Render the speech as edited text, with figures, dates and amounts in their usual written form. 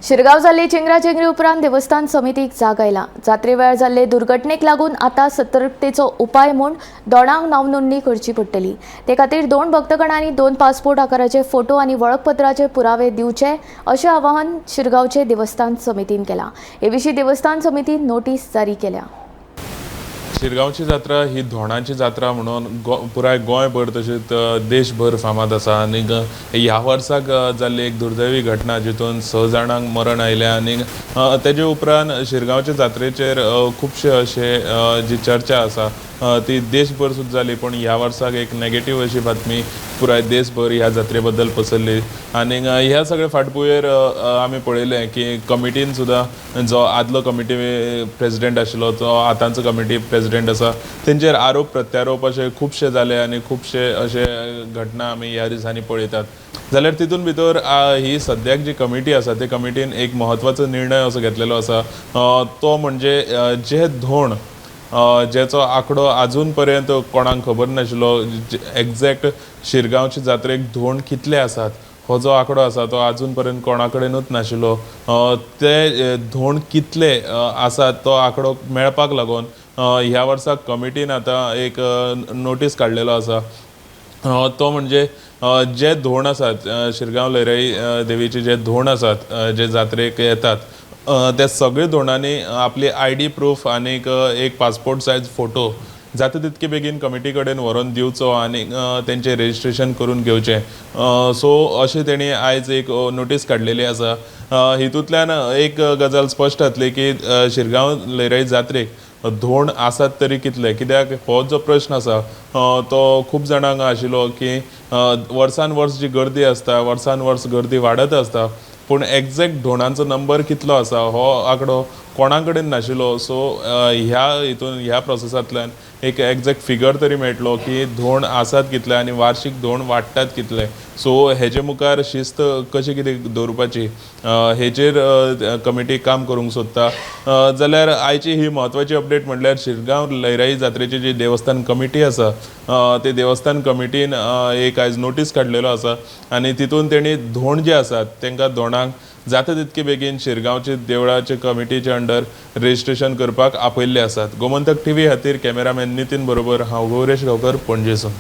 शिरगांव जाल्ले चेंगराचेंगरी उपरांत देवस्थान समितीक जाग आयला. जात्रे वेळार जाल्ले दुर्घटनेक लागून आतां सतर्कतेचो उपाय म्हूण दोणांक नांवनोंदणी करची पडटली. ते खातीर 2 भक्तगणांनी 2 पासपोर्ट आकाराचे फोटो आनी वळखपत्राचे पुरावे दिवचे अशें आवाहन शिरगांवचे देवस्थान समितीन केलां. हे विशीं देवस्थान समितीन नोटीस जारी केल्या. शिरगांवची जात्रा ही धोणाची जात्रा म्हणून पुराय गोंयभर तशेंच देशभर फामाद आसा. आनीक ह्या वर्साक जाल्ली एक दुर्दैवी घटना जितून 6 जाणांक मरण आयलें आनीक तेजे उपरांत शिरगांवचे जात्रेचेर खुबशे अशे जी चर्चा आसा ती देशभर सुद्दां जाली. पूण ह्या वर्साक एक नेगेटीव अशी बातमी पुराय देशभर ह्या जात्रे बद्दल पसरली. आनीक ह्या सगळे फाटभुंयेर आमी पळयलें की कमिटीन सुद्दां जो आदलो कमिटी प्रेजिडेंट आशिल्लो तो आतांचो कमिटी प्रेजिडेंट आसा तेंचेर आरोप प्रत्यारोप अशे खुबशे जाले आनी खुबशे अशे घटना आमी ह्या दिसांनी पळयतात. जाल्यार तितून भितर ही सद्याक जी कमिटी आसा ते कमिटीन एक म्हत्वाचो निर्णय असो घेतलेलो आसा, तो म्हणजे जे धोण जेचो आंकडो आजून पर्यंत कोणाक खबर नाशिल्लो, एग्जॅक्ट शिरगांवचे जात्रेक धोण कितले आसात हो जो आंकडो आसा तो आजून पर्यंत कोणा कडेनूच नाशिल्लो. ते धोण कितले आसात तो आंकडो मेळपाक लागून ह्या वर्सा कमिटीन आतां एक नोटीस काडलेलो आसा. तो म्हणजे जे धोण आसात शिरगांव लयराई देवीचे जे धोण आसात जे जात्रेक येतात त्या सगळे धोणांनी आपली आयडी प्रूफ आनीक एक पासपोर्ट सायज फोटो जाता तितके बेगीन कमिटी कडेन व्हरोन दिवचो आनी तेंचें रजिस्ट्रेशन करून घेवचें. सो अशें तेणी आयज एक नोटीस काडलेली आसा. हितूंतल्यान एक गजाल स्पश्ट जातली की शिरगांव लयराई जात्रेक धोण आसात तरी कितले, कित्याक हो जो प्रश्न आसा तो खूब जाणांक आशिल्लो की वर्सान वर्स जी गर्दी आसता वर्सान वर्स गर्दी वाडत आसता पूण एग्जॅक्ट धोणांचो नंबर कितलो आसा हो आंकडो कोणा कडेन नाशिल्लो. सो ह्या हितून ह्या प्रोसेसांतल्यान एक एग्जॅक्ट फिगर तरी मेळटलो की धोण आसात कितले आनी वार्षीक धोण वाडटात कितले. सो हेजे मुखार शिस्त कशी कितें दवरपाची हेचेर कमिटी काम करूंक सोदता. जाल्यार आयची ही म्हत्वाची अपडेट म्हणल्यार शिरगांव लयराई जात्रेची जी देवस्थान कमिटी आसा ते देवस्थान कमिटीन एक आयज नोटीस काडलेलो आसा आनी तितून तेणी धोण जे आसात तांकां धोणांक जाता तितके बेगीन शिरगांवचे देवळाचे कमिटीचे अंडर रजिस्ट्रेशन करपाक आपयल्ले आसात. गोमंतक टीव्ही खातीर कॅमेरामॅन नितीन बरोबर हांव गौरेश गांवकर, पणजेसून.